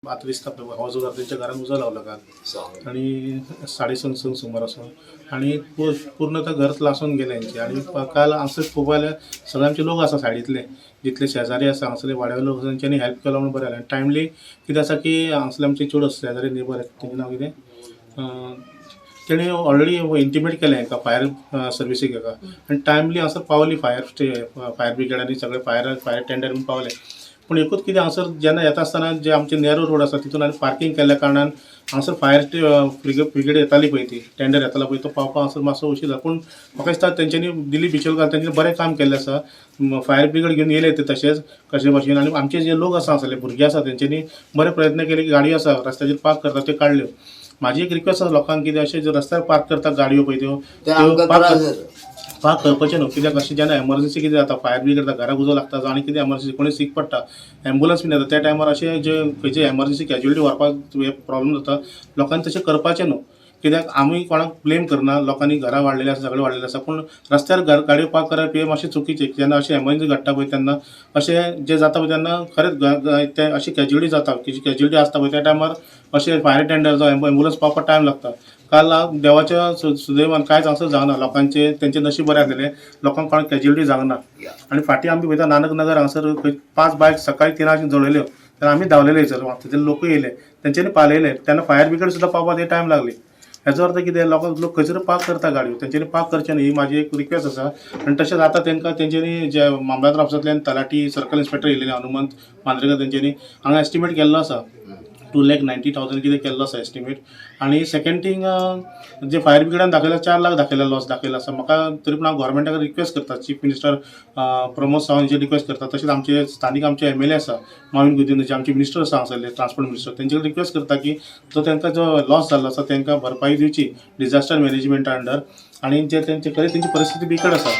आतां दिसता पळय हो जो तेंच्या घरान उजो लावलो काल आनी साडे संक संक सुमार असो आनी पूर्ण तर घर लासून गेलें हेंचें. आनी काल हांगसर पळोवपा जाल्यार सगळे आमचे लोक आसा सायडींतले, जितले शेजारी आसा हांगसरले वाड्यावयले लोक आसा तेंच्यांनी हेल्प केलो म्हणून बरें जालें. आनी टायमली कितें आसा की हांगसरले आमचे चेडूं आसा शेजारी नेबर, तेजें नांव कितें, तेणी ऑलरेडी इंटिमेट केलें हेका फायर सर्विसीक हेका, आनी टायमली हांगसर पावली फायर फायर ब्रिगेड आनी सगळे फायर फायर टेंडर बीन पावले. पूण एकूच कितें, हांगसर जेन्ना येता आसतना जे आमचे नॅरो रोड आसा तितून आनी पार्कींग केल्ल्या कारणान हांगसर फायर ब्रिगेड येताली पळय, ती टेंडर येतालो पळय, तो पावपाक हांगसर मातसो उशीर जाला. पूण म्हाका दिसता तेंच्यांनी दिलीप बिचोलकार तेंच्यांनी बरें काम केल्लें आसा. फायर ब्रिगेड घेवन येयले ते तशेंच कशे भाशेन, आनी आमचे जे लोक आसा हांगसरले भुरगे आसा तेंच्यांनी बरे प्रयत्न केले की गाडयो आसा रस्त्याचेर पार्क करता त्यो काडल्यो. म्हाजी एक रिक्वेस्ट आसा लोकांक, कितें अशें जे रस्त्यार पार्क करता गाडयो पळय त्यो ते आमकां पार्क त्रास जाता. पार्क करपाचें न्हू, कित्याक अशें जेन्ना एमर्जन्सी कितें जाता, फायर ब्रिगेड जाता, घराक उजो लागता जावं आनी कितें एमर्जन्सी कोणी सीक पडटा, एम्बुलन्स बीन येता, त्या टायमार अशें जे खंयचे एमर्जन्सी कॅज्युअलिटी व्हरपाक हे प्रॉब्लम जाता. लोकांनी तशें करपाचें न्हू, कित्याक आमी कोणाक ब्लेम करना, लोकांनी घरां वाडलेलीं आसा, सगळें वाडलेलें आसा, पूण रस्त्यार घर गाडयो पार्क करप हें मातशें चुकीचें. जेन्ना अशें एमर्जन्सी घडटा पळय तेन्ना अशें जें जाता पळय तेन्ना खरेंच ते अशी कॅज्युअलिटी जाता, कॅज्युअलिटी आसता पळय त्या टायमार अशें फायर टेंडर जावं एम्बुलन्स पावपाक टायम लागता. काल देवाच्या सुदैवान कांयच हांगसर जावना, लोकांचे तेंचे नशीब बरें आसलेलें, लोकांक कोणाक कॅज्युअलिटी जावंक ना. आनी फाटीं आमी पळयता नानक नगर हांगसर खंय 5 बायक सकाळी 3 जळयल्यो, तेन्ना आमी धांवलेले थंयसर, थंयसर लोकूय येयले, तेंच्यांनी पालयले, तेन्ना फायर ब्रिगेड सुद्दां पावपाक ते टायम लागली. हेजो अर्थ कितें, लोकांक लोक खंयसर पार्क करता गाडयो तेंच्यांनी पार्क करचें न्हय, ही म्हाजी एक रिक्वेस्ट आसा. आनी तशेंच आतां तेंकां तेंच्यांनी जे मामलादार ऑफिसांतल्यान तलाठी सर्कल इन्स्पेक्टर येयलेले हनुमंत मांद्रेकर, तेंच्यांनी हांगा एस्टिमेट केल्लो आसा 2,90,000 कितें केल्लो आसा एस्टिमेट. आनी सेकंड थींग, जे फायर ब्रिगेडान दाखयला 4 लाख दाखयला लॉस दाखयला आसा. म्हाका तरी पूण हांव गोवोरमेंटाक रिक्वेस्ट करता, चीफ मिनिस्टर प्रमोद सावंत हेचेर रिक्वेस्ट करता, तशेंच आमचे स्थानीक आमचे एमएलए आसा माविन गुदिन्हो, जे आमचे मिनिस्टर आसा हांगसरले ट्रान्सपोर्ट मिनिस्टर, तेंचे कडेन रिक्वेस्ट करता की जो तांकां जो लॉस जाल्लो आसा तांकां भरपाई दिवची डिजास्टर मॅनेजमेंटा अंडर. आनी जे तेंचे खरें तेंची परिस्थिती बिकट आसा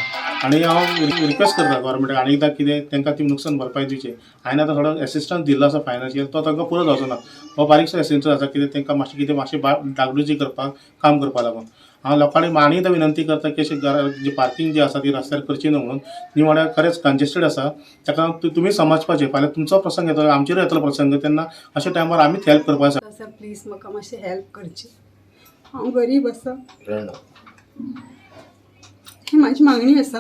आनी हांव रिक्वेस्ट करता गोवोरमेंटाक आनी एकदां कितें तांकां ती नुकसान भरपाई दिवची. हांवें आतां थोडो एसिस्टन्स दिल्लो आसा फायनान्शियल, तो तांकां पुरो जावचो ना, हो बारीकसो एसिस्टन्स आसा कितें तांकां मातशें कितें मातशें डागडुजी करपाक काम करपा लागून. हांव लोकांनी आनी एकदां विनंती करता की अशें घरा जी पार्कींग जी आसा ती रस्त्यार करची न्हू म्हणून. न्यू वाड्यार खरेंच कंजेस्टेड आसा, ताका तुमी समजपाचें, फाल्यां तुमचो प्रसंग येतलो, आमचेरूय येतलो प्रसंग, तेन्ना अशा टायमार आमीच हेल्प करपाक जाय. सर प्लीज म्हाका मातशें हेल्प करची, हांव गरीब आसा, रडना. ही म्हाजी मागणी आसा.